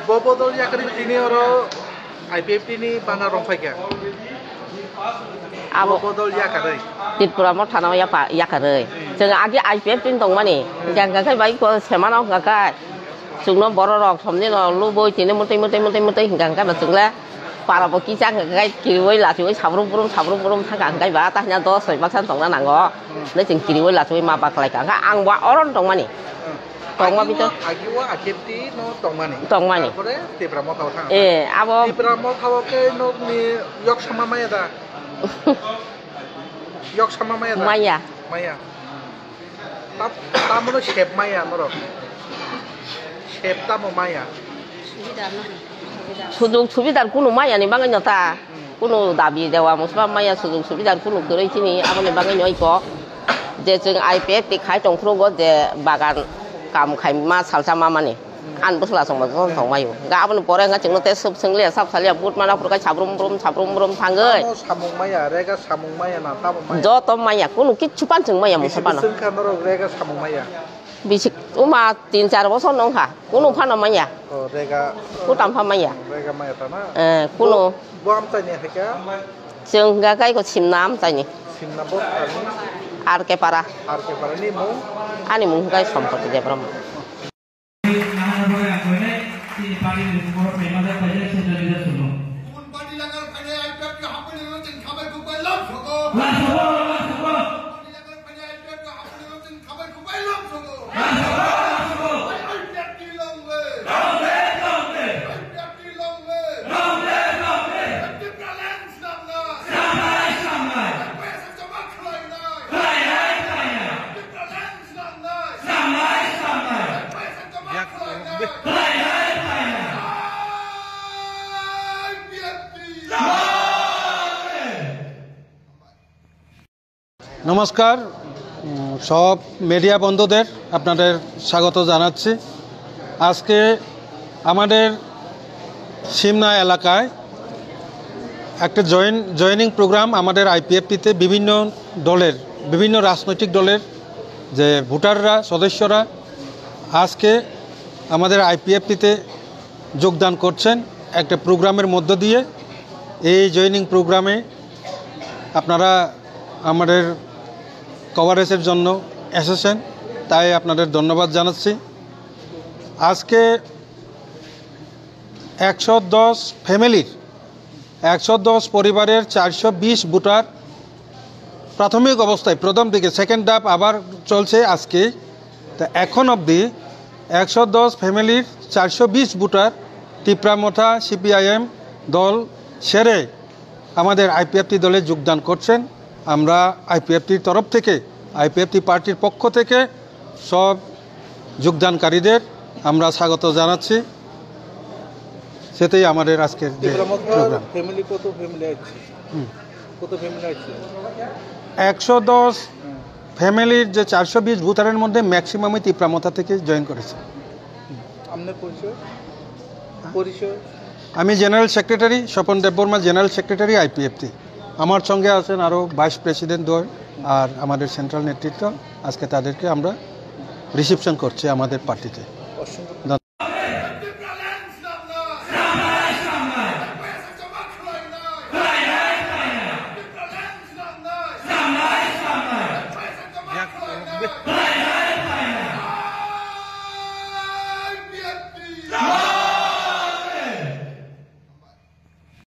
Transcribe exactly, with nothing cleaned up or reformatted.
Bo bodol yakarwi tini oro I P F T ni bana rong phaikha. Abo bodol yakarwi. Tripura Motha no yapa-, yakarwi. Chwng agi I P F T ni tongmani. Hwnkha hwnkha khe bai ko semano hwnkha khe. Chwngno borok rok somni no lubui tini mwtwi mwtwi mwtwi mwtwi hwnkha hwnkha ba chwng le para bo kisa hwnkha khe kiriwi lachiwi sabrum brum sabrum brum thangkha hwnkha ba ta hwnkha dos soi baksa tongna nango. Hwnkhe chwng kiriwi lachiwi ma baklai kha. Hwnkha ang bo oro tongmani. Tongma bito. Agi o I P F T no tongmani. Tongmani. Tarpore Tipra Motha o thang. Eh, abo. Tipra Motha o khe nokni yok sama maya da. Yok sama maya da. Maya. Maya. Ta-, tamono sep maya norok. Sep tamo maya. Sujug subidar kunu maya ni bagwi no ta. Kunu dabi dewa musba maya sujug subidar kunu kwrwi chini aboni bagwi no iko. Je chwng I P F T khai tongphuru go je bagan kam khai ma salsa ma mani. An bwsla songma joto song maio. Ga aboni pore wngkha chwngno tei sub swngliya sab saliya but mana phuru khai sabrum brum sabrum brum thangwi. Tamo samung maya, rega samung maya na tamo maya? Joto maya, kunu kichu pan chwng maya mungsa pano. Bisi bwswk kha norok rega samung maya? Bisi uma tin char bosor no wngkha, kunu phano maya. O, rega, kutam pha maya. Rega maya ta na? Eh, kunu. Bo, bo amchaini hai kha? Chwng ga kai ko simna amchaini. Simna bo thani? R K Para. R K Para ni mung? Ani mung kai Sompoti Debbarma. নমস্কার, উম, সব মিডিয়া বন্ধুদের আপনাদের স্বাগত জানাচ্ছি। আজকে আমাদের সিমনা এলাকায় একটা জয়েন-, জয়েনিং প্রোগ্রাম আমাদের আইপিএফটিতে বিভিন্ন দলের, বিভিন্ন রাজনৈতিক দলের যে ভোটাররা, সদস্যরা আজকে আমাদের আইপিএফটিতে যোগদান করছেন একটা প্রোগ্রামের মধ্য দিয়ে। এই জয়েনিং প্রোগ্রামে আপনারা আমাদের কভারেজের জন্য এসেছেন, তাই আপনাদের ধন্যবাদ জানাচ্ছি। আজকে একশো দশ ফ্যামিলির, একশো দশ পরিবারের চারশো বিশ ভোটার প্রাথমিক অবস্থায়, প্রথম দিকে, সেকেন্ড ধাপ আবার চলছে আজকে। তা এখন অবধি একশো দশ ফ্যামিলির চারশো বিশ ভোটার তিপ্রা মথা সিপিআইএম দল ছেড়ে আমাদের আইপিএফটি দলে যোগদান করছেন। আমরা আইপিএফটির তরফ থেকে, আইপিএফটি পার্টির পক্ষ থেকে সব যোগদানকারীদের আমরা স্বাগত জানাচ্ছি। সেটাই আমাদের আজকের যে তিপ্রা মথা প্রোগ্রাম। ফ্যামিলি, কত ফ্যামিলি আছে? হুম। কত ফ্যামিলি আছে? একশো দশ হুম। ফ্যামিলির যে চারশো বিশ ভোটারের মধ্যে ম্যাক্সিমামই তিপ্রা মথা থেকে জয়েন করেছে। আপনার পরিচয়? হ্যাঁ? পরিচয়? আমি general secretary, Swapan Debbarma, general secretary IPFT. আমার সঙ্গে আছেন আরও ভাইস প্রেসিডেন্ট দ্বয় আর আমাদের সেন্ট্রাল নেতৃত্ব। আজকে তাদেরকে আমরা রিসেপশন করছি আমাদের পার্টিতে। অসংখ্য